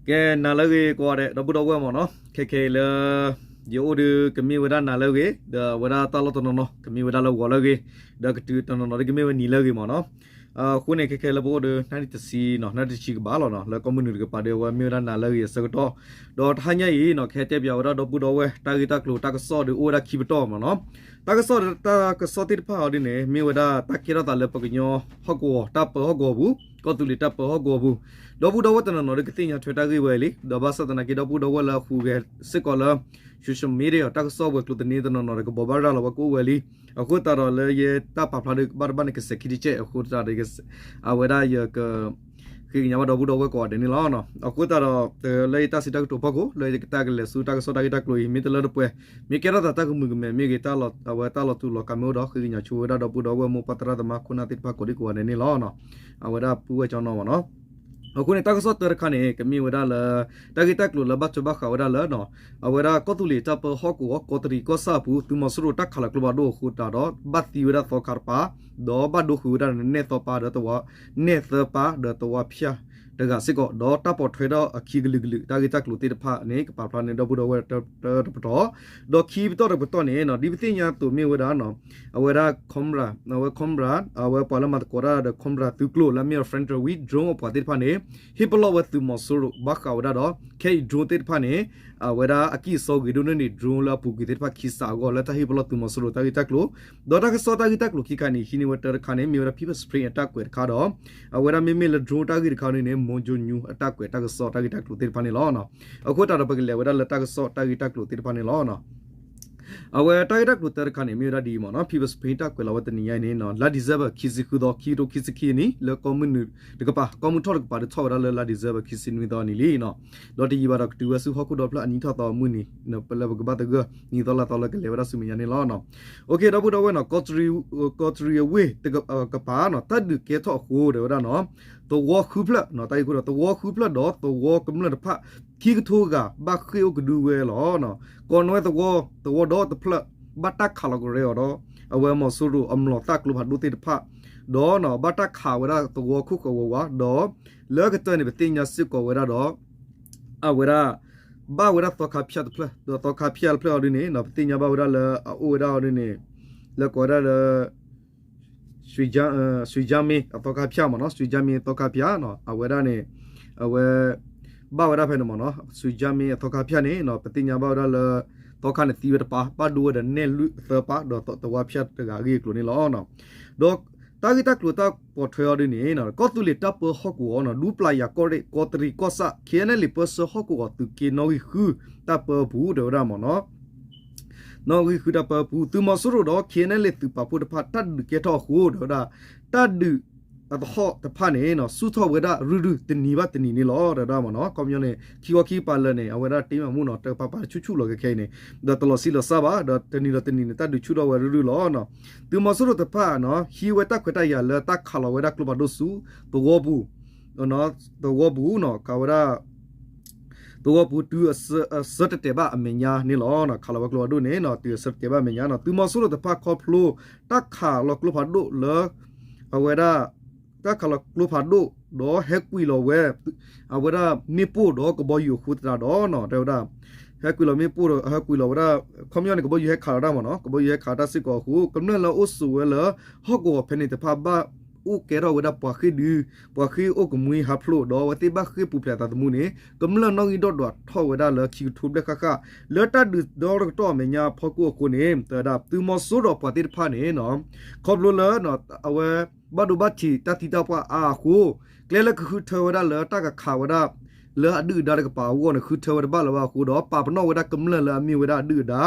ကဲ နၤလၢအဂ့ၤကိးဂၤဒဲး ဒီပုၢ်ဒီဝဲၢ်မ့ၢ်နီၤ, ခဲခဲအံၤလၢ ယအိၣ်ဒီးကမ့ၢ်ဝဲဒၣ်နၤလၢအဂ့ၤ, ဒီးအဝဲဒၣ်တၢ်လီၢ်တနီၤနီၤ ကမ့ၢ်ဝဲဒၣ်လၢဂီၤလၢအဂ့ၤ, ဒီးကတုၤတနီၤနီၤဒ်ကမ့ၢ်ဝဲနံၤလၢအဂ့ၤမ့ၢ်နီၤ. အဃိန့ၣ် ခဲခဲလၢပအိၣ်ဒီး နၣ်ရံၣ်တဆံနီၤ နၣ်ရံၣ်တဆံကဘၣ်လီၤနီၤ, လၢကီၢ်မုၢ်နုာ်တကပၤဒီး အဝဲမ့ၢ်ဝဲဒၣ်နၤလၢအဂ့ၤအဆၢကတီၢ်, ဒီးတဟါညါအံၤနီၤ ကဟဲတဲပၠးဝဲဒၣ်ဒီပုၢ်ဒီဝဲၢ် တၢ်ဂ့ၢ်တၢ်ကျိၤတၢ်ကစီၣ်ဒီးအိၣ်ဝဲဒၣ်ခံပတီၢ်မ့ၢ်နီၤ. တၢ်ကစီၣ်ဒီးတၢ်ကစီၣ်သ့ၣ်တဖၣ်အီၤဒ်န့ၣ် မ့ၢ်ဝဲဒၣ်တၢ်ကဲထီၣ်သးလၢပှၤကညီဟီၣ်ကဝီၤ တၢ်ပၢဟီၣ်ကဝီၤပူၤ, ကီၢ်သူလ့ၤတၢ်ပၢဟီၣ်ကဝီၤပူၤ, ဒီပုၢ်ဒီဝဲၢ်တနီၤနီၤဒီးကသ့ၣ်ညါထွဲတၢ်ဂ့ၢ်ဝဲလံ, ဒီးဘၣ်ဆၣ်သနာ်က့ ဒီပုၢ်ဒီဝဲၢ်လၢအဟူးဂဲၤစ့ၢ်ကီးလၢ social media တၢ်ကစီၣ်ဝဲၤကျိၤသန့တနီၤနီၤဒီး ကဘိးဘၣ်ရၤလီၤဝဲကအိၣ်ဝဲလံ. အဃိသတးဒီးလၢယတၢ်ပာ်ဖျါဒီးကဘၣ်တဘၣ်န့ၣ် ကစဲးခံတကဲးအဃိသတးဒီး အဝဲဒၣ်ယက ဃ့ကညးဘၣ်ဒီပုၢ်ဒီဝဲၢ်ကိးဂၤဒဲးန့ၣ်လီၤ. အဃိသတးဒီး လၢယတၢ်စံးတၢ်ကတိၤဖီခိၣ် လၢယတၢ်ကလဲၤဆူတၢ်ကစီၣ်တၢ်ဂ့ၢ်တၢ်ကျိၤအံၤ မ့ၢ်တလၢတပှဲၤ, မ့ၢ်ကဲထီၣ်သးတၢ်ကမုာ်ကမဲာ် မ့ၢ်ဂ့ၤ အဝဲတၢ်လီၤတူာ်လီၤကာ်မ့ၢ်အိၣ်ဒီး ဃ့ကညးဆိဝဲဒၣ်ဒီပုၢ်ဒီဝဲၢ်မိၢ်ပၢ်သရၣ်သမါခိၣ်နၢ်သ့ၣ်တဖၣ်ကိးဒံကိးဂၤဒဲးန့ၣ်လီၤ. အဝဲဒၣ်ပုၢ်ဝဲၢ်ကၠီနီၤမ့ၢ်နီၤ. အဃိန့ၣ် တၢ်ကစီၣ်တၢတခါန့ၣ် ကမ့ၢ်ဝဲဒၣ်လၢ တၢ်ဂ့ၢ်တၢ်ကျိၤလၢဘၣ်ထွဲဘၣ်ဃးဝဲဒၣ်လၢ အဝဲဒၣ်ကီၢ်သူလ့ၤတၢ်ပၢဟီၣ်ကဝီၤ ကီးတရံးကီၢ်ဆၣ်အပူၤ သုးမီၤစိရိၤတၢ်ခးလီၤကျိဖးဒိၣ်အဃိသတးဒီး ဘၣ်သံဝဲဒၣ်သီခါတပၤ, ဒီးဘၣ်ဒိဃုာ်ဝဲဒၣ်န့ၣ် နဲၣ်သီပၤဒီးသဝီ, နဲၣ်သၢပၤဒီးသဝီဖၠၣ်တဂၤစ့ၢ်ကီး, ဒီးတၢ်ပိာ်ထွဲထီၣ်အခံကလုာ်ကလုာ် တၢ်ဂ့ၢ်တၢ်ကျိၤသ့ၣ်တဖၣ်န့ၣ် ကပာ်ဖျါန့ၢ်ဒီပုၢ်ဒီဝဲၢ်တပတီၢ်, ဒီးခံပတီၢ်တပတီၢ်န့ၣ် ဒ်ပသ့ၣ်ညါအသိးမ့ၢ်ဝဲဒၣ် အဝဲဒၣ် Cobra, အဝဲ Cobra, အဝဲပှၤလၢမၤသကိးတၢ်ဒီး Cobra သုးကျိၤလၢအမ့ၢ် Frontier Wing drone အပှၤသ့ၣ်တဖၣ်န့ၣ် ဟ့ၣ်ပလီၢ်ဝဲသုးမီၤစိရိၤ ဘၣ်ဃးဝဲဒၣ်ဒီး ခဲအံၤ drone သ့ၣ်တဖၣ်န့ၣ် အဝဲဒၣ်အကံၢ်အစီဂ့ၤဒိၣ်န့ၢ်န့ၣ် drone လၢအပူၤကွံာ်သ့ၣ်တဖၣ်ခံစးအဂီၢ် လၢတၢ်ဟ့ၣ်ပလီၢ်သုးမီၤစိရိၤတၢ်ဂ့ၢ်တၢ်ကျိၤ, ဒီးတၢ်ကစီၣ်တၢ်ဂ့ၢ်တၢ်ကျိၤခံခါန့ၣ် ဟံးန့ၢ်ဝဲတၢတခါန့ၣ် မ့ၢ်ဝဲဒၣ် People's Spring အတၢ်ကွဲးတခါဒီး အဝဲဒၣ်မ့မ့ၢ်လၢ drone တၢ်ဂ့ၢ်တခါန့ၣ် Mojo News အတၢ်ကွဲးတၢ်ကစီၣ်တၢ်ဂ့ၢ်တၢ်ကျိၤသ့ၣ်တဖၣ်န့ၣ်လီၤ. အဃိသတးဒီးပကလဲၤဝဲဒၣ်လၢတၢ်ကစီၣ်တၢ်ဂ့ၢ်တၢ်ကျိၤသ့ၣ်တဖၣ်န့ၣ်လီၤ. အဝဲတၢ်ဂ့ၢ်တၢ်ကျိၤတၢတခါန့ၣ် မ့ၢ်ဝဲဒၣ်ဒ်အံၤမ့ၢ်နီၤ, People's Spring တၢ်ကွဲးလီၤဝဲတနံၤညါအံၤန့ၣ် လါ December ခံဆံဃုသီ ခံကထိခံဆံခံအနံၣ် လၢကီၢ်မုၢ်နုာ်တကပၤ ကီၢ်မုၢ်ထီၣ်တကပၤဒီးထီၣ်ဝဲဒၣ်လၢလါ December ခံဆံနွံသီအနံၤလံနီၤ. ဒီးတယံာ်ဘၣ်ဒီးကတုၤဝဲဆူဟီၣ်ခိၣ်ဒီဖျၢၣ်အနံၤထီၣ်သီအမုၢ်နံၤ လၢပကဘၣ်သဂၢၢ်နံၤသီလါသီလၢကလဲၤဝဲဒၣ်ဆူမဲာ်ညါန့ၣ်လီၤ. အိၣ်ခ့ ဒီပုၢ်ဒီဝဲၢ်နီၤ, ကီးတရံးအဝ့ၢ် ကပၤနီၤ တၢ်ဒုးကဲထီၣ်အဃိ တဲဝဲဒၣ်နီၤ, သဝီဃုဖျၢၣ်နီၤ, တၢ်ဂ့ၢ်ခိၣ်ဒီး သဝီဃုဖျၢၣ်ဒီးသဝီကမျၢၢ်တဖၣ် ခံကထိဂၤဘၣ်ဃ့ၢ်အိၣ်ကဒုဝဲလီၤ. ကိးနွဲသဝီ သဝီဒီတဖျၢၣ် ဘၣ်တၢ်ခးလီၤကရဲအီၤဒီး အဝဲမီၤစိရိၤအမျိာ်သၣ်ကျိဖးဒိၣ်သ့ၣ်တဖၣ် ဒီးဘၣ်တၢ်ခးဝဲဒၣ်သဝီခိၣ်ဃၢၤဝးဝး ဒီးလၢကတၢၢ်န့ၣ် ပသ့ၣ်ညါစ့ၢ်ကီးဝဲဒၣ်ဒီး အဝဲဒၣ် ဘၣ်ဝဲဒၣ်သီခါဖၠၣ်တဖျၢၣ် ဒီးသီခါဖၠၣ်တဖျၢၣ်အီၤဒ်န့ၣ် ပသ့ၣ်ညါဘၣ်ဝဲဒၣ်လၢအအိၣ်ဝဲဒၣ်အီၤဒ်န့ၣ် လၢကိးဝဲဒၣ်လၢ စူၤကၠါမ့ၣ်အသီခါဖၠၣ်မ့ၢ်နီၤ, စူၤကၠါမ့ၣ်အသီခါဖၠၣ်နီၤ, အဝဲဒၣ်န့ၣ် အဝဲ ဘၣ်ဝဲဒၣ်ဖဲန့ၣ်မ့ၢ်နီၤ, စူၤကၠါမ့ၣ်အသီခါဖၠၣ်န့ၣ် ပသ့ၣ်ညါဘၣ်ဝဲဒၣ်လၢ သီခါန့ၣ်သံဝဲတပၤ ဘၣ်ဒိဝဲဒီးနဲၣ်လွံၢ်သၢပၤ ဒီးသဝီဖၠၣ်တဂၤအဂ့ၢ်အကျိၤန့ၣ်လီၤ. ဒီးတၢ်ဂ့ၢ်တၢ်ကျိၤတၢ်ပိာ်ထွဲအီၤဒ်န့ၣ် ကီၢ်သူလ့ၤတၢ်ပၢဟီၣ်ကဝီၤနီၤ ဒူပျၢ်ယၤကီၢ်ရ့ၣ် ကီးတရံးကီၢ်ဆၣ် KNLA ပၢဆှၢဟီၣ်ကဝီၤသုးက့နီၣ်ဂံၢ်ဃု တၢ်ပၢပူၤ တဲဝဲဒၣ်မ့ၢ်နီၤ နီၣ်ဂံၢ်ဃုတၢ်ပၢပူၤ သုးမီၤစိရိၤဒီး KNLA သုးပာ်ဖှိၣ်တဖၣ် တၢ်ဒုးကဲထီၣ်အဃိ တဲဝဲဒၣ် တၢ်ဒုးအသဟီၣ်တဖၣ်န့ၣ် ဆူၣ်ထီၣ်ဝဲဒၣ်ရုၢ်ရုၢ်တနံၤဘၣ်တနံၤန့ၣ်လီၤ တဲဝဲဒၣ်မ့ၢ်နီၤ. ခီပညီန့ၣ် ခံခီခံကပၤလၢာ်န့ၣ် အဝဲဒၣ်တ့မးမူနီၤ တကပၤပၤဆူၣ်ဆူၣ်လီၤခဲခဲအံၤန့ၣ် ဒီးတလီၤဆံးလီၤစၢ်ဘၣ် ဒီးတနံၤဒီးတနံၤန့ၣ် တၢ်ဒုးဆူၣ်ထီၣ်ဝဲရုၢ်ရုၢ်လီၤ. သုးမီၤစိရိၤတဖၣ် ဟံးဝဲတၢ်ခွဲးတၢ်ယာ်လၢတၢ်ခးလီၤဝဲဒၣ်ကျိဖးဒိၣ်ဆူ သဝီပူၤ သဝီပူၤနီၤ ကးဝဲဒၣ် သဝီပူၤတုၤအဆၢတတဲာ်ဘၣ်အမဲာ်ညါန့ၣ်လီၤ. ခးလီၤဝဲကျိဖးဒိၣ်န့ၣ် တုၤအဆၢတတဲာ်ဘၣ်အမဲာ်ညါနီၤ သုးမီၤစိရိၤတဖၣ်ခီဖျိ တၢ်ခးလီၤကျိဖးဒိၣ်လၢ အဝဲဒၣ် တၢ်ခးလီၤကျိဖးဒိၣ် ဒီးဟဲကွံာ်လီၤဝဲ အဝဲဒၣ်မ့ၣ်ပိၢ်ဒီးကဘီယူၤအဃိသတးဒီးနီၤ တဲဝဲဒၣ် ဟဲကွံာ်လီၤမ့ၣ်ပိၢ်ဒီး ဟဲကွံာ်လီၤဝဲဒၣ် ခီပညီန့ၣ် ကဘီယူၤဟဲခးလီၤတၢ်မ့ၢ်နီၤ ကဘီယူၤဟဲခးတၢ်စ့ၢ်ကီးအဃိ ကမျၢၢ်လၢအအိၣ်ဆိးဝဲလၢ ဟီၣ်ကဝီၤဖဲန့ၣ်တဖၣ်ဘၣ်အိၣ်ကဲထီၣ်ဝဲဒၣ်ပှၤဃ့ၢ်ဒု ပှၤဃ့ၢ်အိၣ်ကမှံဟးဖျိး ဒီးအဝဲသ့ၣ်ဘၣ်ဃ့ၢ်ပူၤဖျဲးအသးသမူန့ၣ် ကမျၢၢ်နီၣ်ဂံၢ်ဒီၣ်ဒွးထီၣ်ဝဲဒၣ်လၢခံကထိဘျဲၣ်ဃၣ်ဃၣ် လၢတၢ်ဒုးဒီတကတီၢ်အမဲာ်ညါဖီခိၣ်အဃိန့ၣ် တဲဝဲဒၣ် သုးမီၤစိရိၤပှၤသ့ၣ်တဖၣ်န့ၣ် ခီဖျိလၢ အဝဲ ဘၣ်ဒိဘၣ်ထံးတၢ်သံတၢ်ပှၢ်အါအဃိ ကျဲလၢကဃုထၢဝဲဒၣ်လၢတၢ်ကခးဝဲဒၣ် လၢအဒုၣ်အဒါတကပၤအဂီၢ်န့ၣ် ဃုထၢဝဲတဘၣ်လၢၤဘၣ်အဃိဒီး ပာ်ပနီၣ်ဝဲဒၣ်ကမျၢၢ်လၢအမ့ၢ်ဝဲဒၣ်အဒုၣ်အဒါ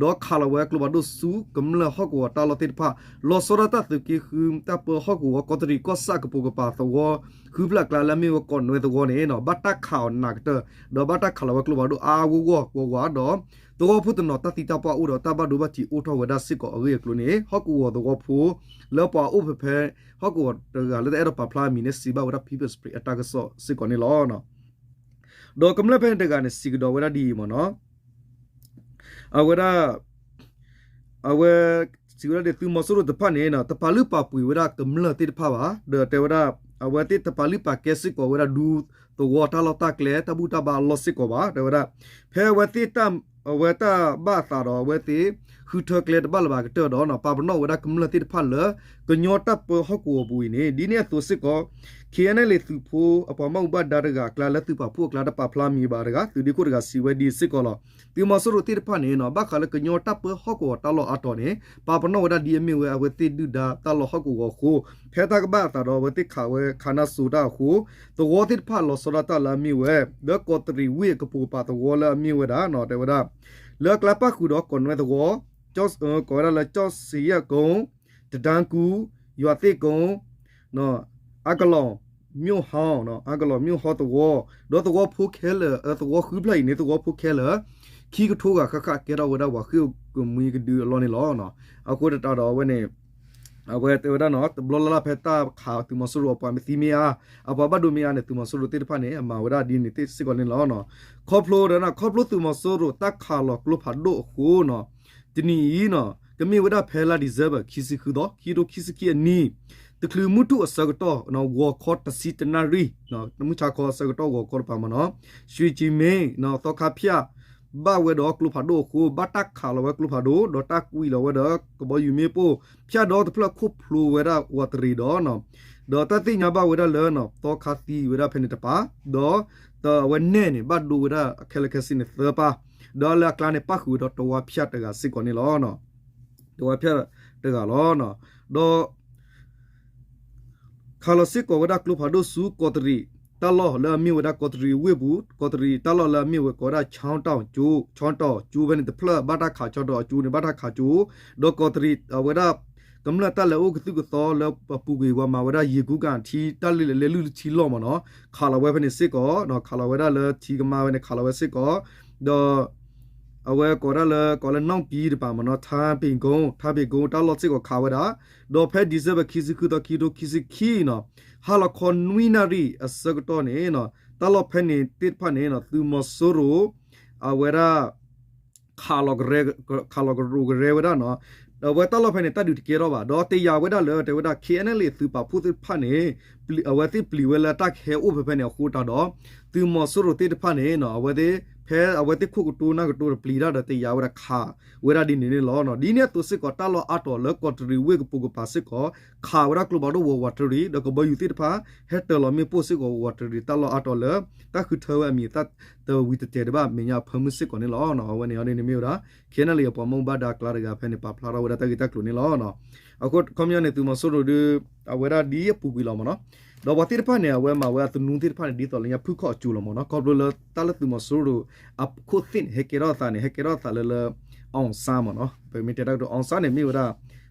ဒီးခးလီၤဝဲကျိဖးဒိၣ်ဆူကမျၢၢ်ဟီၣ်ကဝီၤတၢ်လီၢ်သ့ၣ်တဖၣ် လီၤဆီဒၣ်တၢ်သုးက့ဃု တၢ်ပၢဟီၣ်ကဝီၤ ကီးတရံးကီၢ်ဆၣ်ကပိာ်ကပၤသဝီ ဃုဖျၢၣ်အကျါလၢအမ့ၢ်ဝဲကိးနွဲသဝီန့ၣ် ဘၣ်တၢ်ခးအီၤနးကတၢၢ် ဒီးဘၣ်တၢ်ခးလီၤဝဲကျိဖးဒိၣ်အါအါဂီၢ်ဂီၢ်ဝးဝးဒီး သဝီဖိတနီၤတၢ်သံတၢ်ပှၢ်အိၣ်ဒီးတၢ်ဘၣ်ဒိဘၣ်ထံးအိၣ်ထီၣ်ဝဲဒၣ်စ့ၢ်ကီးအဂ့ၢ်အကျိၤန့ၣ် ဟီၣ်ကဝီၤသဝီဖိ လၢပှၤအိၣ်ဖဲဖဲ ဟီၣ်ကဝီၤတဂၤလၢတအဲၣ်ဒိးပာ်ဖျါအမံၤန့ၣ် စံးဘၣ်ဝဲဒၣ် People's Spring အတၢ်ကစီၣ်စ့ၢ်ကီးန့ၣ်လီၤ. ဒီးကမျၢၢ်ဖဲန့ၣ်တဂၤန့ၣ် စံးကဒီးဝဲဒၣ်ဒ်အံၤမ့ၢ်နီၤ အဝဲဒၣ် အဝဲ စံးဝဲဒၣ်ဒ်သုးမီၤစိရိၤတဖၣ်န့ၣ် တပာ်လုၢ်ပာ်ပှ့ၤဝဲဒၣ်ကမျၢၢ်သ့ၣ်တဖၣ်ဘၣ် ဒီးတဲဝဲဒၣ် အဝဲသ့ၣ်တပာ်လုၢ်ပာ်ကဲစ့ၢ်ကီးဝဲဒၣ်ဒူသဝီတၢ်လီၢ်တၢ်ကျဲတၢ်ဘူၣ်တၢ်ဘါအလီၢ်စ့ၢ်ကီးဘၣ် တဲဝဲဒၣ်. ဖဲအဝဲသ့ၣ် အဝဲတၢ်ဘၣ်အသးဒီးအဝဲသ့ၣ် ဃုထၢကျဲတဘၣ်လၢၤဘၣ်ကတၢၢ်ဒီး ပာ်ပနီၣ်ဝဲဒၣ်ကမျၢၢ်သ့ၣ်တဖၣ်လၢ ကညီတၢ်ပၢဟီၣ်ကဝီၤပူၤအံၤန့ၣ် ဒ်န့ၣ်အသိးစ့ၢ်ကီး ခ့ၣ်အဲၣ်အၣ်လ့ၣ် သုးဖိအပှၤမၢ်အူဘၣ်ဒါတဂၤအကျါ လၢသုးပာ်ဖှိၣ်အကျါ တပာ်ဖျါမံၤဘၣ်တဂၤ သုးဒ့ခိၣ်တဂၤစံးဝဲဒ်စ့ၢ်ကီးလီၤ. သုးမီၤစိရိၤသ့ၣ်တဖၣ်န့ၣ် ဘၣ်ဃးလၢကညီတၢ်ပၢဟီၣ်ကဝီၤတၢ်လီၢ်အါတီၤန့ၣ် ပာ်ပနီၣ်ဝဲဒၣ်ဒ်အမ့ၢ်ဝဲအဝဲသ့ၣ်ဒုၣ်ဒါတၢ်လီၢ်ဟီၣ်ကဝီၤအဃိ ဖဲတၢ်ကဘၣ်အသးဒီးအဝဲသ့ၣ်ခးဝဲခးနၢ်စိၤတၢ်အဃိ သဝီသ့ၣ်တဖၣ်လီၤဆီဒၣ်တၢ်လၢအမ့ၢ်ဝဲ လၢကီးတရံးဝ့ၢ်အကပိာ်ကပၤသဝီလၢအမ့ၢ်ဝဲဒၣ် တဲဝဲဒၣ် လၢအကျါပၣ်ဃုာ်ဒီးကီးနွဲသဝီ ကိးဝဲဒၣ်လၢကၠီၣ်စံယဲၢ်ကိ တဒါကူ ယွၤသ့ၣ်ကိ အကလီၢ် မျိၣ်ဟီ အကလီၢ်မျိၣ်ဟီသဝီ ဒီးသဝီဖိခဲလၢာ် သဝီဃုဖျၢၣ်အံၤန့ၣ် သဝီဖိခဲလၢာ် ခံကထိဂၤဃၣ်ဃၣ်ကဲထီၣ်ဝဲဒၣ်ပှၤဃ့ၢ်အိၣ်ကမှံကဒုအလီၢ်န့ၣ်လီၤ. အဃိသတးဒီးအဝဲန့ၣ် အဝဲတဲဝဲဒၣ်နီၤ တဘျီလၢ်လၢ်ဖဲတၢ်ခးသုးမီၤစိရိၤအပှၤမ့ၢ်သံမ့ၢ်အါ အပှၤဘၣ်ဒိမ့ၢ်အါန့ၣ် သုးမီၤစိရိၤသ့ၣ်တဖၣ်န့ၣ် အမၤဝဲဒၣ်ဒ်န့ၣ်သ့ၣ်စ့ၢ်ကီးန့ၣ်လီၤ. ခီဖျိဒီး ခီဖျိသုးမီၤစိရိၤတၢ်ခးလီၤကျိဖးဒိၣ်အဃိနီၤ တနံၤအံၤနီၤ ကမ့ၢ်ဝဲဒၣ်ဖဲလါ December ခံဆံဃုသီ ခံကထိခံဆံခံအနံၣ် တချုးမုၢ်ထူၣ်အဆၢကတီၢ် ဂီၤခီတဆံတနၣ်ရံၣ် မုၢ်ဆါခီအဆၢကတီၢ်ဂီၤခီတပၤမ့ၢ်နီၤ ရွှေကျင်မင်း သီခါဖၠၣ် ဘၣ်ဝဲဒီးကျိဖးဒိၣ်အဃိ ဘၣ်တၢ်ခးလီၤဝဲကျိဖးဒိၣ် ဒီးတၢ်ကွံာ်လီၤဝဲဒီးကဘီယူၤမ့ၣ်ပိၢ် ဖၠၣ်ဒီတဖျၢၣ်ခိၣ်ဖျိဝဲဒၣ်ဝးတရံးဒီး ဒီးတၢ်သ့ၣ်ညါဘၣ်ဝဲဒၣ်လၢ သီခါသံဝဲဒၣ်ဖဲန့ၣ်တပၤ ဒီးအဝဲနဲၣ်န့ၣ် ဘၣ်ဒိဝဲဒၣ်ခဲလၢာ်ခဲဆ့န့ၣ်သၢပၢ် ဒီးလၢအကျါန့ၣ် ပၣ်ဃုာ်ဝဲဒီးတဝါဖၠၣ်တဂၤစ့ၢ်ကီးန့ၣ်လီၤ. တဝါဖၠၣ်တဂၤလီၤ. ဒီး ခးလီၤစ့ၢ်ကီးဝဲဒၣ်ကျိဖးဒိၣ်ဆူကီးတရံးတၢ်လီၢ်လၢအမ့ၢ်ဝဲဒၣ်ကီးတရံးဝ့ၢ်ပူၤ ကီးတရံးတၢ်လီၢ်လၢအမ့ၢ်ဝဲကိးဝဲဒၣ် ဆီတီၢ်ကၠိ ဆီတီၢ်ကၠိဖဲန့ၣ်တဖျၢၣ် ဘၣ်တၢ်ခးဆီတီၢ်အကၠိန့ၣ် ဘၣ်တၢ်ခးကၠိ ဒီးကီးတရံးအဝဲဒၣ် ကမျၢၢ်တၢ်လဲၤအိၣ်ကသုၣ်ကသီလၢပပူၤကွံာ်ပှၤမၤဝဲဒၣ် ရေကူးကန် ထံတၢ်လဲၤလုၢ်လၢထံလီၢ်မ့ၢ်နီၤ ခးလီၤဝဲဖဲန့ၣ်စ့ၢ်ကီး ခးလီၤဝဲဒၣ်လၢထံကမါဝဲန့ၣ် ခးလီၤဝဲစ့ၢ်ကီး ဒီး အဝဲကိးဒၣ်လၢ ကိးလၢနီၣ်ကံတပၤမ့ၢ်နီၤ ထါပ့ၤကိ ထါပ့ၤကိ တၢ်လီၢ်စ့ၢ်ကီးခးဝဲဒၣ် ဒီးဖဲ December ခံဆံဃုသီ ခံကထိခံဆံခံနီၤ ဟါလီၤခီနွံနၣ်ရံၣ်အဆၢကတီၢ်န့ၣ် တၢ်လီၢ်ဖဲန့ၣ်သ့ၣ်တဖၣ်န့ၣ် သုးမီၤစိရိၤ အဝဲဒၣ် ခးလီၤကရူၢ်ကရၢဝဲဒၣ်နီၤ အဝဲတၢ်လီၢ်ဖဲန့ၣ် တၢ်ဒုးတကဲထီၣ်ဘၣ် ဒီးတယာ်ဝဲဒၣ်လၢ တဲဝဲဒၣ် ခ့ၣ်အဲၣ်အၣ်လ့ၣ် သုးပာ်ဖှိၣ်သ့ၣ်တဖၣ်န့ၣ် အဝဲသ့ၣ်ပျံၤဝဲလၢတၢ်ကဟဲအိၣ်ဖဲဖဲန့ၣ်အဃိတၢ်ဒီး သုးမီၤစိရိၤသ့ၣ်တဖၣ်န့ၣ် အဝဲသ့ၣ် ဖဲအဝဲသ့ၣ်ခိၣ်ကတိၤနၢ်ကတိၤတပျံၤတၢ်ဒီး တယာ်ဝဲဒၣ်ခးဝဲဒၣ်ဒ်န့ၣ်န့ၣ်လီၤ. ဒ်န့ၣ်အသိးစ့ၢ်ကီး တၢ်လီၢ်အါတီၤလၢကီးတရံးဝ့ၢ်ကပိာ်ကပၤစ့ၢ်ကီး ခးဝဲဒၣ်ကျိဖးဒိၣ်ဝးဝးတရံး ဒီးကဘီယူၤသ့ၣ်တဖၣ် ဟဲတၢၤလီၤမ့ၣ်ပိၢ်စ့ၢ်ကီးဝးတရံးတၢ်လီၢ်အါတီၤလၢ တၢ်ဃုထၢဝဲအမံၤအသၣ်တဝံၤတတဲာ်ဒံးဘၣ် မဲာ်ညါအဖၢမုၢ်စ့ၢ်ကီးန့ၣ်လီၤ. အဝဲန့ၣ်အီၤဒ်န့ၣ်မ့ၢ်ဝဲဒၣ် ခ့ၣ်အဲၣ်အၣ်လ့ၣ် အပှၤမၢ်ဘၣ်ဒါအကျါတဂၤဖဲန့ၣ် ပာ်ဖျါထီၣ်ဝဲဒၣ်တၢ်ဂ့ၢ်တၢ်ကျိၤန့ၣ်လီၤ. အခီပညီန့ၣ် သုးမီၤစိရိၤဒုး အဝဲဒၣ်ဒ်အပူၤကွံာ်လီၤမ့ၢ်နီၤ ဒီးပှၤသ့ၣ်တဖၣ်န့ၣ် အဝဲမၤဝဲအသနူသ့ၣ်တဖၣ်န့ၣ် ဒ်သိးလၢညါဖုၣ်ခီၣ်အကၠိလီၤမ့ၢ်နီၤ ခီဖျိလၢတၢ်လၢသုးမီၤစိရိၤ အခိၣ်သ့ၣ်န့ၣ် ဟဲကဲထီၣ်အသးန့ၣ် ဟဲကဲထီၣ်အသးလၢလၢ အောင်ဆန်း မ့ၢ်နီၤ ပမ့ၢ်တဲတၢ်ကတိၤ အောင်ဆန်း န့ၣ်မ့ၢ်ဝဲဒၣ်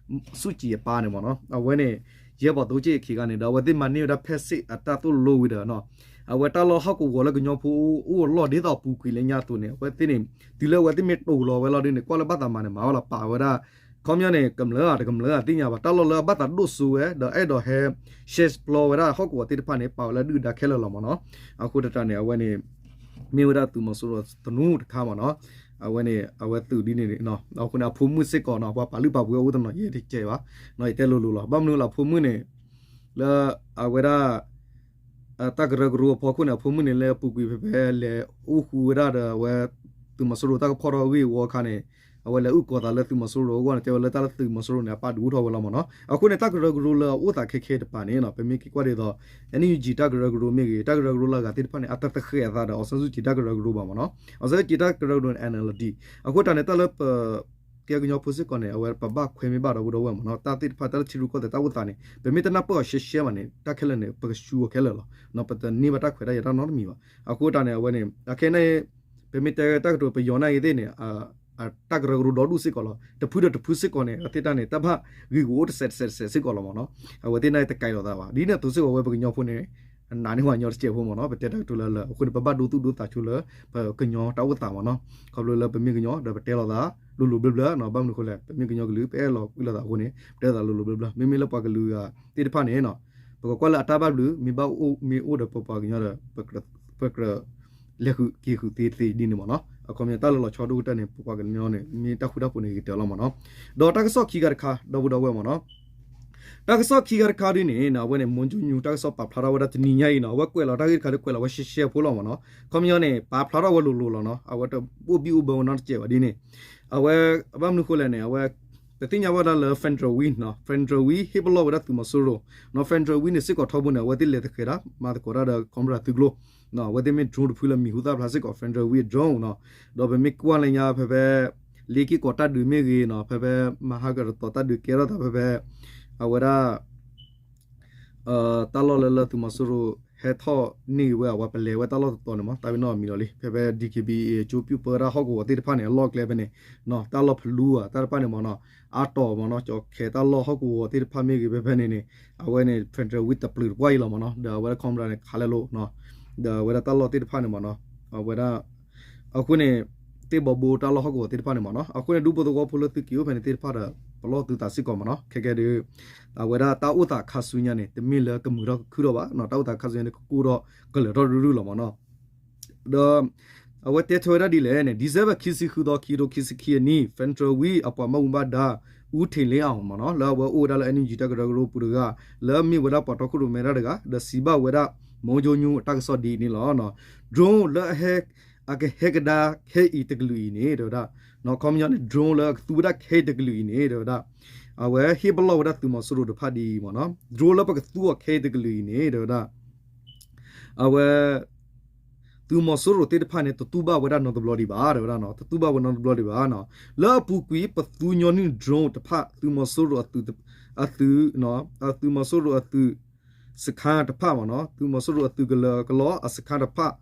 စူၣ်ကံအပၢ်န့ၣ်မ့ၢ်နီၤ အဝဲန့ၣ် ယဲၢ်ပီၢ်သိက့ၣ်အခံဂၤန့ၣ်ဒီး အဝဲသ့ၣ်မၤန့ၢ်ဝဲဒၣ်ဖဲစ့ၣ်အတၢ်သိၣ်လိဝံၤဒီး အဝဲတၢ်လီၢ်ဟီၣ်ကဝီၤလၢကညီဖိအိၣ်အလီၢ်ဒ်သိးပူၤကွံာ်လၢညါအသိးန့ၣ် အဝဲသ့ၣ်န့ၣ် တုၤလၢအဝဲသ့ၣ်မ့ၢ်တိာ်လီၤဝဲလီၤဒ်န့ၣ် ကွၢ်လၢဘၣ်သးမၤန့ၣ် မၤဝဲလီၤပာ်ဝဲဒၣ် ခီပညီန့ၣ် ကမျၢၢ်ဧါ တကမျၢၢ်ဧါ သ့ၣ်ညါဘၣ် တၢ်လီၢ်လၢအဘၣ်သးဒိၣ်စိဝဲ ဒီးအဲၣ်ဒိးဟဲ ရှဲပျီဝဲဒၣ်ဟီၣ်ကဝီၤသ့ၣ်တဖၣ်န့ၣ် ပာ်ဝဲလၢဒုၣ်ဒါခဲလၢာ်လီၤမ့ၢ်နီၤ. အဃိသတးန့ၣ် အဝဲန့ၣ် မ့ၢ်ဝဲဒၣ်သုးမီၤစိရိၤသနူတခါမ့ၢ်နီၤ. အဝဲန့ၣ် အဝဲသုးဒ်န့ၣ်န့ၣ် အဃိန့ၣ် အဖိမုၣ်စ့ၢ်ကီးနီၤ ပှၤပာ်လုၢ်ပာ်ပှ့ၤအအိၣ်တနီၤ ယဲတကဲဘၣ် ယတဲလိၤလိၤလီၤ. ဘၣ်မနုၤလၢအဖိမုၣ်န့ၣ် လၢ အဝဲဒၣ် တၢ်ကရၢကရိအဖီခိၣ်န့ၣ် အဖိမုၣ်န့ၣ် လၢအပူၤကွံာ်ဖဲဖဲ လဲၤအိၣ်ဃူဝဲဒၣ်ဒီးအဝဲ သုးမီၤစိရိၤတၢ်ကဖီၣ်ထီၣ်အဂ့ၢ်အဝီအခါန့ၣ် အဝဲလဲၤအုၣ်ကီၤသးလၢသုးမီၤစိရိၤအဂီၢ်န့ၣ် တဲဝဲလၢတၢ်လၢသုးမီၤစိရိၤန့ၣ် အပၢ်ဒုးအိၣ်ထီၣ်ဝဲလီၤမ့ၢ်နီၤ. အဃိန့ၣ် တၢ်ကရၢကရိလၢအအိၣ်သးခဲခဲတပၤန့ၣ် ပမ့ၢ်က့ၤကွၢ်ဒ်သိး NUG တၢ်ကရၢကရိမ့ၢ်ဂ့ၤ တၢ်ကရၢကရိလၢအဂၤသ့ၣ်တဖၣ်န့ၣ် အတသဃဲးအသးဒီး အောင်ဆန်းစုကြည် တၢ်ကရၢကရိဘၣ်မ့ၢ်နီၤ. အောင်ဆန်းစုကြည် တၢ်ကရၢကရိန့ၣ် NLD အဃိတၢ်န့ၣ် တၢ်လၢပ ကဲကညီဖိစ့ၢ်ကီးန့ၣ် အဝဲပဘၣ်ခွဲးမ့ၢ်ဘၣ်ဒီပုၢ်ဒီဝဲၢ်မ့ၢ်နီၤ. တၢ်သ့ၣ်တဖၣ် တၢ်လၢထံရူၢ်ကီၢ်သဲးတၢ်အိၣ်သးန့ၣ် ပမ့ၢ်တနၢ်ပၢၢ်အီၤရှဲရှဲဘၣ်န့ၣ် တၢ်ခဲလၢာ်န့ၣ် ပကဆူအီၤခဲလၢာ်လီၤ. ပတန့ၢ်ဘၣ်တၢ်ခွဲးတၢ်ယာ်တၢ်နီတမံၤဘၣ်. အဃိတၢ်န့ၣ် အဝဲန့ၣ် အခဲအံၤန့ၣ် ပမ့ၢ်တဲတၢ်ကတိၤပယီၤနာ်က့ၤသ့ၣ်န့ၣ် တၢ်ကရၢကရိဒီဒူၣ်စ့ၢ်ကီးလီၤ. တဖုဒီးတဖုစ့ၢ်ကီးန့ၣ် အသ့ၣ်တၢ်န့ၣ် တၢ်ဘၣ်ဂ့ၢ်ဂီၢ်အိၣ်တစဲးတစဲးတစဲးစ့ၢ်ကီးလီၤမ့ၢ်နီၤ. အဝဲသ့ၣ်နာ်က့ၤတကဲလိာ်သးဘၣ်. ဒ်န့ၣ်အသိးစ့ၢ်ကီးဝဲပကညီဖိန့ၣ် နာ်န့ၢ်ဝဲညီတစဲးဖိမ့ၢ်နီၤ. ပတဲတၢ်ကတိၤလၢလၢ အဃိန့ၣ် ပဘၣ်ဒိသူၣ်ဒိသးဆိလၢ ပကညီတၢ်အိၣ်သးမ့ၢ်နီၤ. ခီဖျိလၢပမ့ၢ်ကညီဒီးပတဲလိာ်သးလိၤလိၤဘျၢဘျၢနီၤ. ဘၣ်မနုၤအဃိလဲၣ် ပမ့ၢ်ကညီကလုာ် ပအဲၣ်လီၤကွံလိာ်သးအဃိန့ၣ် ပတဲလိာ်သးလိၤလိၤဘျၢဘျၢ. မ့မ့ၢ်လၢပှၤကလုာ်ဂၤသ့ၣ်တဖၣ်န့ၣ်နီၤ ပကကွၢ်လၢအတၢ်ဘၣ်ဘျုး မ့ၢ်ဘၣ်အိၣ်မ့ၢ်အိၣ်ဒီးပပှၤကညီဒီး ပကြၢး လဲၤဃုာ်က့ၤဃုာ်သ့သ့ဒ်န့ၣ်မ့ၢ်နီၤ. အခီပညီတၢ်လၢလီၤဆီဒိၣ်ကတၢၢ်န့ၣ် ပပှၤကညီန့ၣ် မ့ၢ်တၢ်ဃူတၢ်ဖိးန့ၣ်ဂ့ၤတၢၢ်လီၤမ့ၢ်နီၤ. ဒီးတၢ်ကစီၣ်ခံဂၤတခါ ဒီပုၢ်ဒီဝဲၢ်မ့ၢ်နီၤ. တၢ်ကစီၣ်ခံခါတခါဒ်န့ၣ် အဝဲန့ၣ် မိၢ်ကၠိညူ တၢ်ကစီၣ်ပာ်ဖျါထီၣ်ဝဲဒၣ်တနံၤညါအံၤနီၤ, အဝဲကွဲးလီၤတၢ်ဂ့ၢ်တခါဒီးကွဲးလီၤဝဲရှဲရှဲဖိလီၤမ့ၢ်နီၤ, ခီပညီန့ၣ် ပာ်ဖျါထီၣ်ဝဲလိၤလိၤလီၤနီၤ, အဝဲတဘိၣ်ဘံၣ်အိၣ်ဘၢဝဲနီတစဲးဘၣ်ဒ်န့ၣ်, အဝဲ ဘၣ်မနုၤဃိလဲၣ်န့ၣ် အဝဲ ပသ့ၣ်ညါဘၣ်ဒၣ်လၢ Federal Wing နီၤ, Federal Wing ဟ့ၣ်ပလီၢ်ဝဲဒၣ်သုးမီၤစိရိၤ, နီၤ Federal Wing န့ၣ် စ့ၢ်ကီးထီဘိန့ၣ် အဝဲသ့ၣ်လဲၤသဃဲၤဒၣ် မၤသကိးတၢ်ဒီး Cobra သုးကျိၤ, အဝဲသ့ၣ်မ့ၢ် drone တဖုလၢမံၤဟူသၣ်ဖျါစ့ၢ်ကီး Federal Wing drone နီၤ, ဒီးပမ့ၢ်ကွၢ်လၢညါဖဲဖဲ လ့က့ၢ်ကီးတၢ်ဒုးမ့ၢ်ဂ့ၤနီၤ, ဖဲဖဲ မဟါကရတီၤတၢ်ဒုးကဲထီၣ်သးဖဲဖဲ အဝဲဒၣ် တၢ်လီၢ်လၢလၢသုးမီၤစိရိၤဟဲထီၣ်န့ၢ်ဂ့ၤဝဲ အဝဲပလဲၤဝဲတၢ်လီၢ်တတီၤန့ၣ်မ့ၢ် တၢ်ဝဲနီၣ်မံၤလီၤလံ, ဖဲဖဲ D K B A ကၠိပၠူၣ်ပၢဝဲဒၣ်ဟီၣ်ကဝီၤသ့ၣ်တဖၣ်န့ၣ် အလီၢ်ကျဲဖဲန့ၣ်, တၢ်လီၢ်ဖလူဧါ တၢ်တဖၣ်န့ၣ်မ့ၢ်နီၤ, အါတီၤမ့ၢ်နီၤ, ကၠီၤခဲၤတၢ်လီၢ်ဟီၣ်ကဝီၤသ့ၣ်တဖၣ်မ့ၢ်ဂ့ၤဖဲဖဲန့ၣ်န့ၣ်, အဝဲန့ၣ် Federal Wing တပျုာ်တပှၢ်အံၤလီၤမ့ၢ်နီၤ, ဒီးအဝဲဒၣ် Cobra န့ၣ် ခးလဲလိာ် ဒီးအဝဲဒၣ်တၢ်လီၢ်သ့ၣ်တဖၣ်န့ၣ်မ့ၢ်နီၤ, အဝဲဒၣ် အဃိန့ၣ် သ့ၣ်ဘီဘိတၢ်လီၢ်ဟီၣ်ကဝီၤသ့ၣ်တဖၣ်န့ၣ်မ့ၢ်နီၤ, အဃိန့ၣ် ဒူဖိသဝီဖိလၢသုးက့ၤအိၣ်ဖဲန့ၣ်သ့ၣ်တဖၣ်ဒီး ပလီၢ်သုသးစ့ၢ်ကီးမ့ၢ်နီၤ, ခဲကဲဒုး အဝဲဒၣ်တၢ်အိၣ်သးခါဆူညါန့ၣ် တမ့ၢ်လၢကမုာ်ထီၣ်ကခုၣ်ထီၣ်ဘၣ်, တၢ်အိၣ်သးခါဆူညါန့ၣ် ကကိၢ်ထီၣ်ကလၢၤထီၣ်ရုၢ်ရုၢ်လီၤမ့ၢ်နီၤ, ဒီး အဝဲတဲထွဲဝဲဒၣ်ဒ်လဲၣ်န့ၣ် December ခံဆံဃုသီ ခံကထိခံဆံခံအနံၤ Federal Wing အပှၤဘၣ်မူဘၣ်ဒါ အူထ့ၣ်လ့အီၤမ့ၢ်နီၤ, လၢအဝဲအိၣ်ဝဲဒၣ်လၢ NUG တၢ်ကရၢကရိပူၤတဂၤ, လၢအမ့ၢ်ဝဲဒၣ်ပှၤတီခိၣ်ရိၣ်မဲတၢ်တဂၤ, ဒီးစံးဘၣ်ဝဲဒၣ် မိၢ်ကၠိညူ တၢ်ကစီၣ်ဒ်အံၤန့ၣ်လီၤ. Drone လၢအဟဲ အကဟဲကဒါခဲအံၤတကလုာ်အံၤန့ၣ် တဲဝဲဒၣ်, ခီပညီန့ၣ် drone လၢအကသူဝဲဒၣ်ခဲအံၤတကလုာ်အံၤန့ၣ် တဲဝဲဒၣ်, အဝဲဟ့ၣ်ပလီၢ်ဝဲဒၣ်သုးမီၤစိရိၤတဖၣ်ဒ်အံၤမ့ၢ်နီၤ, drone လၢပကသူအီၤခဲအံၤတကလုာ်အံၤန့ၣ် တဲဝဲဒၣ် အဝဲ သုးမီၤစိရိၤသ့ၣ်တဖၣ်န့ၣ် တတူၢ်ဘၣ်ဝဲဒၣ်နီတဘျီဒံးဘၣ် တဲဝဲဒၣ်နီၤ, တတူၢ်ဘၣ်ဝဲနီတဘျီဒံးဘၣ်နီၤ, လၢအပူၤကွံာ် ပသူညီနုၢ် drone တဖၣ် သုးမီၤစိရိၤအသုး အသုး သုးမီၤစိရိၤအသုး စခန်းတဖၣ်မ့ၢ်နီၤ, သုးမီၤစိရိၤအသုးကလၢၤကလီအစခန်းတဖၣ်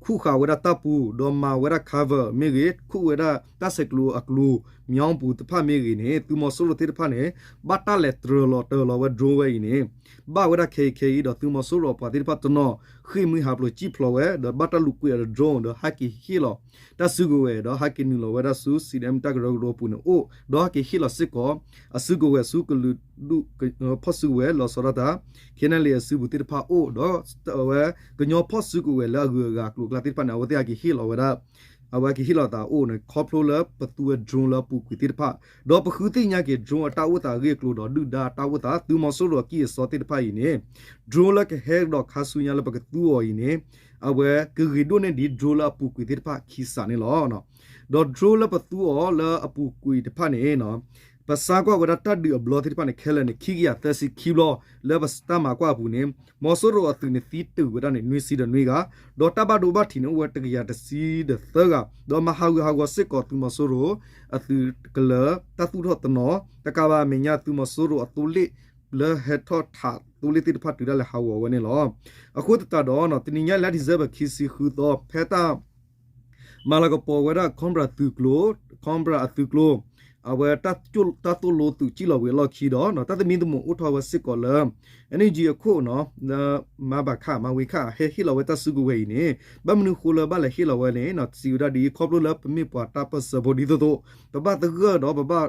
ခူၣ်ဃာ်ဝဲဒၣ်တၢ်ပူၤ ဒီးမၤဝဲဒၣ် cover မ့ၢ်ဂ့ၤ, ခူၣ်ဝဲဒၣ်တၢ်ဆဲးကျိးအကျိၤ မၠီပူၤတဖၣ်မ့ၢ်ဂ့ၤန့ၣ် သုးမီၤစိရိၤသ့ၣ်တဖၣ်န့ၣ် ဘၣ်တၢ်လဲၤတြၢၤလီၤတၢၤလီၤဝဲ drone ဝဲအံၤန့ၣ် ဘၣ်ဝဲဒၣ်ခဲအံၤခဲအံၤ ဒီးသုးမီၤစိရိၤအပှၤသ့ၣ်တဖၣ်တနီၤ ဃ့ၢ်မှံဟးဖျိးစံၣ်ဖျိးဝဲ ဒီးဘၣ်တၢ်လူၤကွံာ်အီၤဒီး drone ဒီးဟဲက့ၤဟ့ၣ်လီၤ တၢ်စုကဝဲၤ ဒီးဟဲက့ၤနုာ်လီၤဝဲဒၣ်ဆူ CDM တၢ်ကရၢကရိအပူၤန့ၣ်အိၣ် ဒီးဟဲက့ၤဟ့ၣ်လီၤစ့ၢ်ကီး အစုကဝဲၤဆူကလုာ်ဒူၣ်ဖီၣ်စုကဝဲၤ လီၤဆီဒၣ်တၢ် ခဲနလ့အစုပူၤသ့ၣ်တဖၣ်အိၣ် ဒီးအဝဲ ကညီဖီၣ်စုကဝဲၤလၢအဂုၤအဂၤအကျိၤအကျဲသ့ၣ်တဖၣ်န့ၣ် အဝဲသ့ၣ်ဟဲက့ၤဟ့ၣ်လီၤဝဲဒၣ် အဝဲက့ၤဟ့ၣ်လီၤသးအိၣ်န့ၣ် ခီဖျိလၢပသူဝဲ drone လၢအပူၤကွံာ်သ့ၣ်တဖၣ် ဒီးပဃုသ့ၣ်ညါက့ၤ drone အတၢ်အိၣ်သးအဂ့ၢ်အကျိၤဒီး ဒုၣ်ဒါတၢ်အိၣ်သး သုးမီၤစိရိၤအကံၢ်အစီသ့ၣ်တဖၣ်အံၤန့ၣ် drone လၢကဟဲကဒီးခါဆူညါလၢပကသူအီၤအံၤန့ၣ် အဝဲကဂ့ၤဒိၣ်န့ၢ်ဒံး drone လၢအပူၤကွံာ်သ့ၣ်တဖၣ်ခံစးန့ၣ်လီၤ. ဒီး drone လၢပသူအီၤလၢအပူၤကွံာ်တဖၣ်န့ၣ် ပစါကွၢ်ဝဲဒၣ်တၢ်ဒုးအဘျီသ့ၣ်တဖၣ်န့ၣ် ခဲလၢာ်န့ၣ် ခံကယၤသၢဆံခံဘျီ လၢပတၢ်မၤကွၢ်အပူၤန့ၣ် မီၤစိရိၤအသုးန့ၣ်သံတုာ်ဝဲဒၣ်န့ၣ် နွံဆံဒီးနွံဂၤ ဒီးတၢ်ဘၣ်ဒိဘၣ်ထံးန့ၣ် အိၣ်ဝဲတကယၤတဆံဒီးသၢဂၤ ဒီးမၤဟးဂူာ်ဟးဂီၤစ့ၢ်ကီးသုးမီၤစိရိၤ အသုးကလၢၤ တၢ်သူၣ်ထီၣ်တနီၤ တကးဘၣ်အမဲာ်ညါသုးမီၤစိရိၤအသိလ့ၣ် လၢဟဲထီၣ်ထးသိလ့ၣ်သ့ၣ်တဖၣ်တုၤဒၣ်လဲာ်ဟးဂီၤဝဲန့ၣ်လီၤ. အဃိသတးဒီး တနံၤညါလါ December ခံဆံဃုသီ ဖဲတၢ် မၤလၤကပီၤဝဲဒၣ် Cobra သုးကျိၤ Cobra အသုးကျိၤ အဝဲတၢ်သိၣ်လိသုးစံၣ်လီၤဝံၤအလီၢ်ခံဒီး တၢ်သမံသမိးအိၣ်ထီၣ်ဝဲစ့ၢ်ကီးလၢ NUG အခိၣ်နီၤ လၢ မၤဘၣ်ခး မၤဝံၤခး ဟဲဟ့ၣ်လီၤဝဲတၢ်စုကဝဲၤအံၤန့ၣ် ဘၣ်မနုၤအဃိလၢဘၣ်လဲၤဟ့ၣ်လီၤဝဲန့ၣ် စံးဝဲဒၣ်ဒ်အံၤ ခီဖျိလၢပမ့ၢ်ပှၤတၢ်ပၢၢ်ဆၢဖိဒ်သိးသိး ပဘၣ်သဂၢၢ်ဒီးပဘၣ်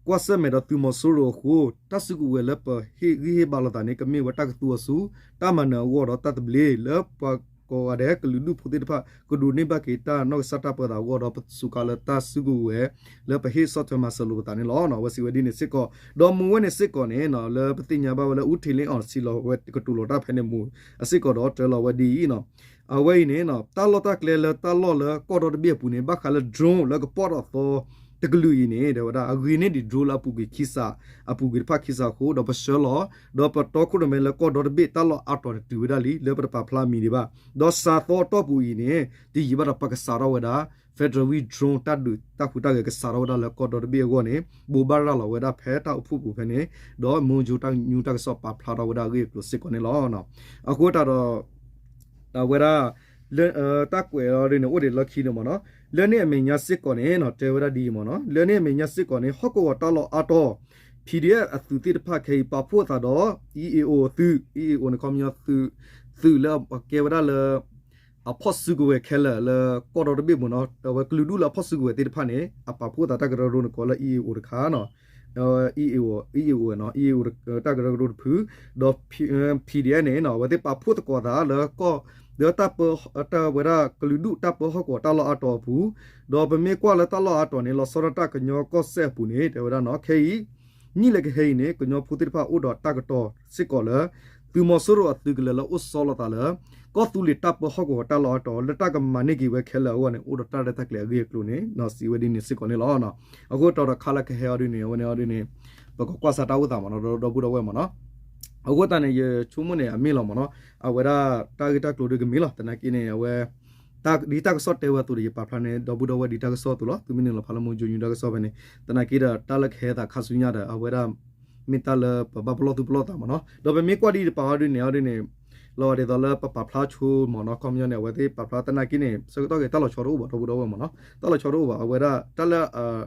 ကွၢ်ဆၢၣ်မဲာ်ဒီးသုးမီၤစိရိၤအဃိ တၢ်စုကဝဲၤလၢပဟ့ၣ်ဂံၢ်ဟ့ၣ်ဘါလိာ်သးန့ၣ် ကမ့ၢ်ဝဲတၢ်ကသူအီၤဆူ တၢ်မၤနၢၤအဂီၢ်ဒီးတၢ်သဘျ့လၢပှၤကိးဂၤဒဲးကလုာ်ဒူၣ်ဖိသ့ၣ်တဖၣ် ကဒိးန့ၢ်ဘၣ်က့ၤတၢ်နီၢ်ကစၢ်တၢ်ပၢသးအဂီၢ်ဒီး ပစူးကါလၢတၢ်စုကဝဲၤလၢပဟ့ၣ်ဆီၣ်ထွဲမၤစၢၤလိာ်ပသးန့ၣ်လီၤ. အဝဲစံးဝဲဒ်န့ၣ်စ့ၢ်ကီး ဒီးမူဝဲန့ၣ်စ့ၢ်ကီးန့ၣ် လၢပသ့ၣ်ညါဘၣ်ဝဲလၢ အူထ့လ့အီၤ စံးလီၤဝဲကတိၤလီၤတၢ်ဖဲန့ၣ်မူ အစ့ၢ်ကီးဒီးတြဲလီၤဝဲဒ်အံၤ အဝဲအံၤန့ၣ် တၢ်လီၢ်တၢ်ကျဲလၢတၢ်လီၢ်လၢကီၢ်ဒီတဘ့ၣ်အပူၤန့ၣ် ဘၣ်ဃးလၢ drone လၢကပီၣ်ထီၣ်သီတကလုာ်အံၤန့ၣ် တဲဝဲဒၣ် အဂ့ၤန့ၢ်ဒံး drone လၢအပူၤကွံာ်ခံစး အပူၤကွံာ်တဖၣ်ခံစးအဃိ ဒီးပဆှၢလီၤ ဒီးပတီခိၣ်ရိၣ်မဲလၢကီၢ်ဒီတဘ့ၣ်တၢ်လီၢ်အါတီၤန့ၣ်တုၤဝဲဒၣ်လံ လၢပတပာ်ဖျါအမံၤဒံးဘၣ် ဒီးစးသီအတီၢ်ပူၤအံၤန့ၣ် တယံာ်ဘၣ်ဒီးပကစးထီၣ်ဝဲဒၣ် Federal Wing drone တၢ်ဒုးတၢ်ဟူးတၢ်ဂဲၤကစးထီၣ်ဝဲဒၣ်လၢကီၢ်ဒီတဘ့ၣ်အဂီၢ်န့ၣ် ဘိးဘၣ်ရၤလီၤဝဲဒၣ်ဖဲတၢ်အိၣ်ဖှိၣ်ပူၤဖဲန့ၣ် ဒီးမိၢ်ကၠိတၢ်ညူတၢ်ကစီၣ်ပာ်ဖျါထီၣ်ဝဲဒၣ်အဂ့ၢ်အကျိၤစ့ၢ်ကီးန့ၣ်လီၤ. အဃိသတးဒီး တၢ်ဝဲဒၣ် တၢ်ကွဲးအီၤဒ်န့ၣ် အိၣ်ဒံးလီၢ်ခံန့ၣ်မ့ၢ်နီၤ လၢန့ၣ်အမဲာ်ညါစ့ၢ်ကီးန့ၣ် တဲဝဲဒၣ်ဒ်အံၤမ့ၢ်နီၤ လၢန့ၣ်အမဲာ်ညါစ့ၢ်ကီးန့ၣ် ဟီၣ်ကဝီၤတၢ်လီၢ်အါတီၤ PDF အသုးသ့ၣ်တဖၣ်ခဲအံၤ ပာ်ဖှိၣ်သးဒီး EAO အသုး EAO န့ၣ် ခီပညီ သုးလၢအကဲဝဲဒၣ်လၢ အဖီၣ်စုကဝဲၤခဲလၢာ်လၢကီၢ်ဒီတဘ့ၣ်မ့ၢ်နီၤ အဝဲကလုာ်ဒူၣ်လၢအဖီၣ်စုကဝဲၤသ့ၣ်တဖၣ်န့ၣ် အပာ်ဖှိၣ်သးတၢ်ကရၢကရိန့ၣ် ကိးလၢ EAO တခါနီၤ EAO နီၤ EAO တၢ်ကရၢကရိတဖု ဒီး PDF န့ၣ် အဝဲသ့ၣ်ပာ်ဖှိၣ်သကိးသးလၢကီၢ် လၢတၢ်ပၢ တၢ်ဝဲဒၣ်ကလုာ်ဒူၣ်တၢ်ပၢဟီၣ်ကဝီၤတၢ်လီၢ်အါတီၤအပူၤ ဒီးပမ့ၢ်ကွၢ်လၢတၢ်လီၢ်အါတီၤန့ၣ် လီၤဆီဒၣ်တၢ်ကညီကီၢ်စဲၣ်အပူၤန့ၣ် တဲဝဲဒၣ်နီၤ ခဲအံၤ နံၣ်လၢကဟဲအံၤန့ၣ် ကညီဖိသ့ၣ်တဖၣ်အိၣ်ဒီးတၢ်ကတီၤစ့ၢ်ကီးလၢ သုးမီၤစိရိၤအသုးကလၢၤလၢအိၣ်ဆီလီၤသးလၢ ကီၢ်သူလ့ၤတၢ်ပၢဟီၣ်ကဝီၤတၢ်လီၢ်အါတီၤ လၢတၢ်ကမၤန့ၢ်က့ၤဝဲခဲလၢာ်အဂီၢ်န့ၣ် အိၣ်ဒီးတၢ်ရဲၣ်တၢ်ကျဲၤအဂ့ၢ်အကျိၤန့ၣ် စံးဝဲဒ်န့ၣ်စ့ၢ်ကီးန့ၣ်လီၤ. အဃိတီၤဒီးခါလၢကဟဲအီၤဒ်န့ၣ် အဝဲန့ၣ်အီၤဒ်န့ၣ် ပကကွၢ်စးတၢ်အိၣ်သးမ့ၢ်နီၤ ဒီပုၢ်ဒီဝဲၢ်မ့ၢ်နီၤ. အဃိသတးန့ၣ် ယဆိကမိၣ်န့ၣ် အမ့ၢ်လီၤမ့ၢ်နီၤ အဝဲဒၣ်တၢ်ဂ့ၢ်တၢ်ကျိၤဒ်ကမ့ၢ်လီၤ. သနာ်က့န့ၣ် အဝဲ ဒ်တၢ်ကစီၣ်တဲဝဲအသိးဒီး ယပာ်ဖျါန့ၢ်ဒီပုၢ်ဒီဝဲၢ်ဒ်တၢ်ကစီၣ်အသိးလီၤ. သုမ့ၢ်နုာ်လီၤဖးလၢ မိၢ်ယိၤယူၤ တၢ်ကစီၣ်ဖဲန့ၣ် သနာ်က့ဒီးတၢ်လၢကဟဲသးခါဆူညါဒီး အဝဲဒၣ် မ့ၢ်တၢ်လၢပဘၣ်ပလီၢ်သူၣ်ပလီၢ်သးမ့ၢ်နီၤ. ဒီးပမ့ၢ်ကွၢ်ဒ်တပာ်အီၤဒ်န့ၣ်အီၤဒ်န့ၣ် လီၤဒ်သိးလၢပပာ်ဖျါဆိမ့ၢ်နီၤ ခီပညီန့ၣ် အဝဲသ့ၣ်ပာ်ဖျါသနာ်က့န့ၣ် ဆၢကတီၢ်က့ၤတၢ်လီၤဆီတအိၣ်ဘၣ် ဒီပုၢ်ဒီဝဲၢ်မ့ၢ်နီၤ တၢ်လီၤဆီတအိၣ်ဘၣ် အဝဲဒၣ်တၢ်လၢ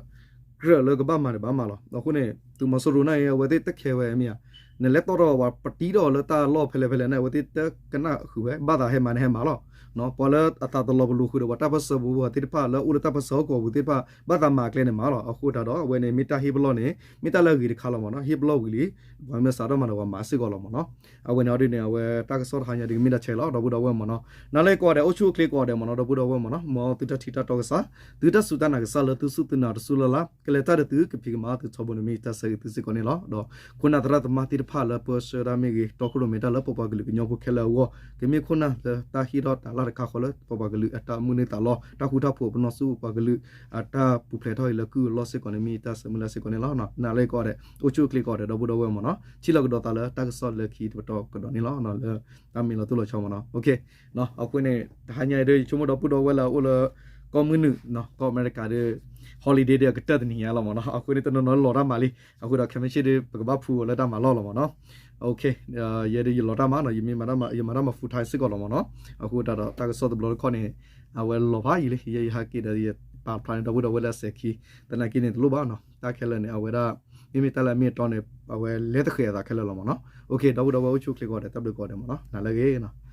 ကြၢးလၢကဘၣ်မၤဒီးဘၣ်မၤလီၤ. အဃိန့ၣ် သုးမီၤစိရိၤန့ၣ် အဝဲသ့ၣ်တခဲဝဲမ့ၢ်ဧါ, နလဲၤတီၣ်ထီၣ်ဝဲပတံထီၣ်လၢတၢ်လီၢ်ဖဲလဲၣ်ဖဲလဲၣ်န့ၣ် အဝဲသ့ၣ်တကနၣ်ဃုာ်ဝဲ ဘၣ်သးဟဲမၤန့ၣ်ဟဲမၤလီၤ. ပှၤလၢအသးတလီၤပလိာ်ဃုာ်ဒီးပှၤတၢ်ပၢၢ်ဆၢပူၤပူၤသ့ၣ်တဖၣ်လၢအိၣ်လၢတၢ်ပၢၢ်ဆၢဟီၣ်ကဝီၤပူၤသ့ၣ်တဖၣ် ဘၣ်သးမၤအကျဲန့ၣ်မၤလီၤ. အဃိတးဒီး အဝဲန့ၣ် မ့ၢ်တၢ်ဟ့ၣ်ပလီၢ်န့ၣ် မ့ၢ်တၢ်လၢအဂ့ၤတခါလီၤမ့ၢ်နီၤ. ဟ့ၣ်ပလီၢ်ဝံၤလံ ပှၤမ့ၢ်စးထီၣ်မၤဒီးပှၤမၤစ့ၢ်ကီးလီၤမ့ၢ်နီၤ. အဝဲန့ၣ်အီၤဒ်န့ၣ် အဝဲတၢ်ကစီၣ်တဟါညါဒ်ကမ့ၢ်ဒၣ်ဆဲးလီၤ ဒီပုၢ်ဒီဝဲၢ်မ့ၢ်နီၤ. နၤလၢကိးဂၤဒဲး အိၣ်ဆူၣ်အိၣ်ချ့ကိးဂၤဒဲးမ့ၢ်နီၤ ဒီပုၢ်ဒီဝဲၢ်မ့ၢ်နီၤ. မ်သုတၢ်ထံၣ်တၢ်တီကစၢ်, သုတၢ်စူၢ်တၢ်နာ်ကစၢ်လၢသုစူၢ်သုနာ်တစူၢ်လၢ်လၢ် ကလဲၤတၢ်ဒီးသုကဖံးကမၤသုထီဘိန့ၣ်မ့ၢ်တၢ်ဆၢဂ့ၤသုစ့ၢ်ကီးန့ၣ်လီၤ. ဒီးခိၣ်နၢ်သရၣ်သမါသ့ၣ်တဖၣ်လၢပၢဆှၢတၢ်မ့ၢ်ဂ့ၤ တီခိၣ်ရိၣ်မဲတၢ်လၢပပှၤကလုာ်ကညီဖိခဲလၢာ်အဂီၢ် ကမ့ၢ်ခိၣ်နၢ်လၢတၢ်ဟ့ၣ်ထီၣ်တၢ်လၢ်တခါဃီလၢပပှၤကလုာ်အတၢ်မုၢ်လၢ်သးလီၤ တၢ်ဃူတၢ်ဖိးပနီၣ်ဆူပှၤကလုာ် အတၢ်ပူၤဖျဲးထီၣ်အံၤလၢကုၢ်အလီၢ်စ့ၢ်ကီးန့ၣ်မ့ၢ်တၢ်ဆၢမုၢ်လၢ်စ့ၢ်ကီးန့ၣ်လီၤ. နၤလၢကိးဂၤဒဲး အိၣ်ဆူၣ်အိၣ်ချ့ကိးဂၤဒဲး ဒီပုၢ်ဒီဝဲၢ်မ့ၢ်နီၤ ထံၣ်လိာ်ကဒီးသးလၢတၢ်ကစီၣ်လၢခံတပတီၢ်ကဒီးန့ၣ်လီၤ. လၢတၢ်မ့ၢ်လီၤတိၢ်လီၤဆီမ့ၢ်နီၤ. အဃိန့ၣ် တဟါညါအံၤဒီး ယဆိကမိၣ်ဒီပုၢ်ဒီဝဲၢ်လၢအအိၣ်လၢ ကီၢ်မုၢ်နုာ် ကီၢ်အမဲရကၤဒီး holiday ဒီးအကတၢၢ်တနံၤညါလီၤမ့ၢ်နီၤ. အဃိန့ၣ် တနီၤနီၤလီၤတၢ်မၤလံ. အဃိဒီးခဲမုၢ်ဆ့ၣ်ဒီး ပကဘၣ်ဖှူအီၤလၢတၢ်မၤလီၢ်လီၤမ့ၢ်နီၤ. ယဲဒီးယလီၤတၢ်မၤနီၤ ယမၤတၢ်မၤ full time စ့ၢ်ကီးလီၤမ့ၢ်နီၤ. အဃိတးဒီးတၢ်ကစီၣ်တဘျီတခီၣ်န့ၣ် အဝဲလီၤဖးယံာ်လံ ယဲယဟဲက့ၤဒီးယပာ်ဖျါန့ၢ်ဒီပုၢ်ဒီဝဲၢ်လၢအစဲးခံ သနာ်က့န့ၣ်တလိၣ်ဘၣ်နီၤ. တၢ်ခဲလၢာ်န့ၣ် အဝဲဒၣ် မ့မ့ၢ်တၢ်လၢအမ့ၢ်အတီန့ၣ် အဝဲလဲၤသဃဲၤအသးခဲလၢာ်လီၤမ့ၢ်နီၤ. ဒီပုၢ်ဒီဝဲၢ်အိၣ်ဆူၣ်အိၣ်ချ့ကိးဂၤဒဲး တၢ်ဘျုးကိးဂၤဒဲးမ့ၢ်နီၤ နၤလၢအဂ့ၤနီၤ.